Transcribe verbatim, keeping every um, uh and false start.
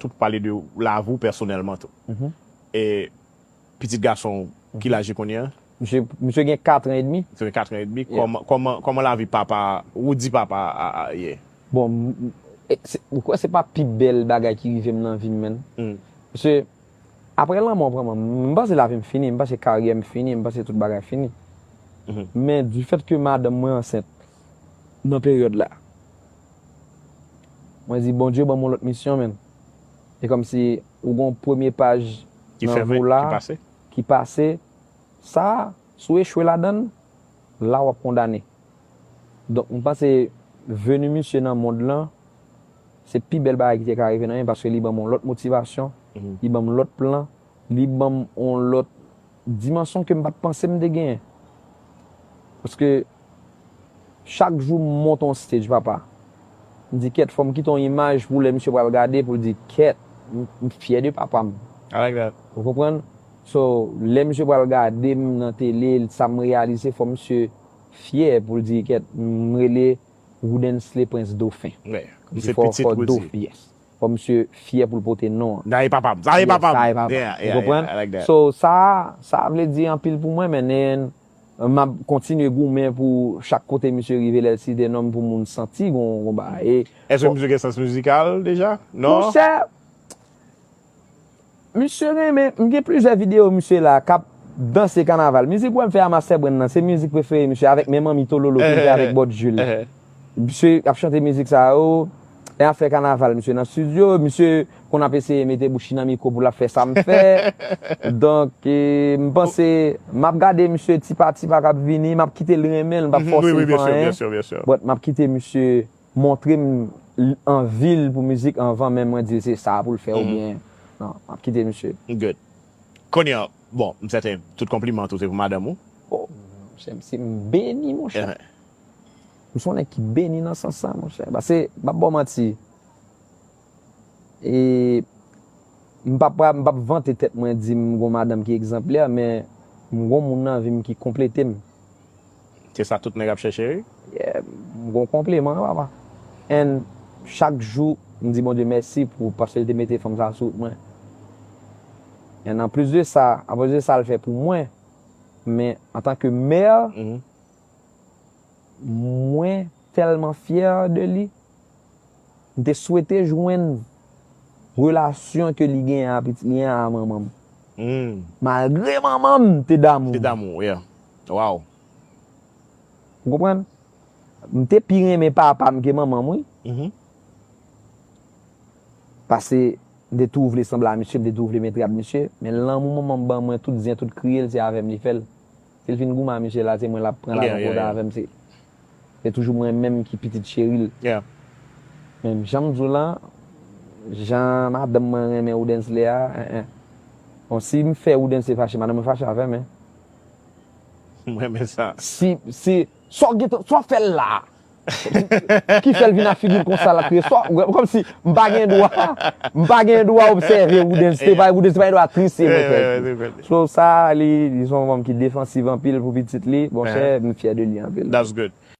tou pale de lavi w pèsonèlman tou. E pitit gason w, ki laj li kounye a? Misye, misye gen kat an edmi. Misye gen kat an edmi. Kòman, kòman, kòman lavi papa, Roody papa a, a ye? Bon, m- m- e, se- ou kwè se pa pi bèl bagay ki rive m nan vi m, menn? Paske apre lanmò, vrèman, m panse lavi m fini, m panse karyè m fini, m panse tout bagay fini. Men du fait que madanm mwen ansent nan peryòd la, mwen di, Bondye ban m yon lòt misyon, menn. E kòmsi ou gon premye paj Ki nan fèmen, vi w la ki pase? Ki pase. Sa, si w echwe ladan l, la w ap kondane. Donk, m panse veni misye nan mond lan, se pi bèl bagay ki te ka rive nan men, paske li ban m yon lòt motivasyon, li ban m lòt plan, li ban m yon lòt dimansyon ke m pa t panse m te genyen. Paske chak jou m monte yon stage, papa, m di, kèt, fò m kite yon imaj pou lè misye pral gade, pou l di, kèt, m m fyè de papa m. I like that. Ou konprann? So, lè misye pral gade m nan tele, sa m reyalize, fò misye fyè pou l di, kèt, m rele Woodensley Prince Dauphin. Yeah. Li Se fò- pitit fò Roody. Dauphin, yes. Fò misye fyè pou l pote non an. Sa e papa m. Sa e Yes, papa m. Sa e papa m. Yeah, yeah, Ou konprann? Yeah, I like that. So, sa, sa vle di anpil pou mwen, men m ap kontinye goumen pou chak kote misye rive, lè l site non m, pou moun santi gon, gon bagay. E- Èske misye gen sans mizikal deja? Non? Monchè, misye renmen, m gen plizyè videyo misye la k ap danse kanaval. Mizik wè m fè a Master Brand nan, se mizik prefere misye avèk men Manmi Tololo ke m fè avèk Bòt Jules. Misye ap chante mizik sa yo, e ap fè kanaval, misye nan estidyo, misye konn ap eseye mete bouch li nan mikwo pou l ap fè sa m fè. Donk, e, m panse, m ap gade misye ti pa ti pa k ap vini, m ap kite l renmen l, m p ap Mhm, fòse wi, wi, l byen fè sè, anyen. Byen sè, byen sè. But m ap kite misye montre m l- anvi l pou mizik anvan menm mwen di l se sa pou l fè oubyen. Non, m ap kite misye. Good. Kounye a, bon, m sèten, tout konpliman tou se pou madanm ou. Oh, se, se m beni, monchè. Eh, M se yon nèg ki beni nan sans sa, monchè. Paske, m p ap ba w manti. E, m p ap, m p ap vante tèt mwen, di m gon madanm ki egzanplè, men m gon moun nan vi m ki konplete m. Se sa tout nèg ap chèche, wi. Yeah, m gon konpliman, papa. And chak jou, m di Bondye mèsi pou, paske l te mete fanm sa sou wout mwen. And anplis de sa, anplis de sa l fè pou mwen, men antanke mè, Mhm. mwen tèlman fyè de li. M te swete jwenn relasyon ke li genyen a pitit li an a manman m. Mm. Malgre manman m te damou. Te damou, yeah. Wow. Ou konprann? M te pi renmen papa m ke manman m, wi. Mhm. Paske m te toujou vle sanble a misye, m te toujou vle met rad misye. Men lanmou manman m ban mwen, tout zen, tout kriye l, se avè m li fè l. Si l fin goumen a misye la, se mwen l ap pran Yeah, lajan yeah, koda yeah. avè m. Se, se toujou mwen menm ki pitit cheri l. Yeah. Men jan m di w la, jan madanm mwen renmen Woodensley a, en, en. Bon, si m fè Woodensley fache, madanm mwen fache avè m, en. Mwen renmen sa. Si, si, sa w gentan, sa w fè l la? Ki fè l vin ak figi l konsa la, kriye? Sa, kòmsi, m pa gen dwa, m pa gen dwa obsève Woodensley, pa Woodensley pa gen dwa tris, se mwen fè. So, sa, li, li se yon fanm ki defansiv anpil pou pitit li. Bon, chè, m fyè de li anpil. That's good.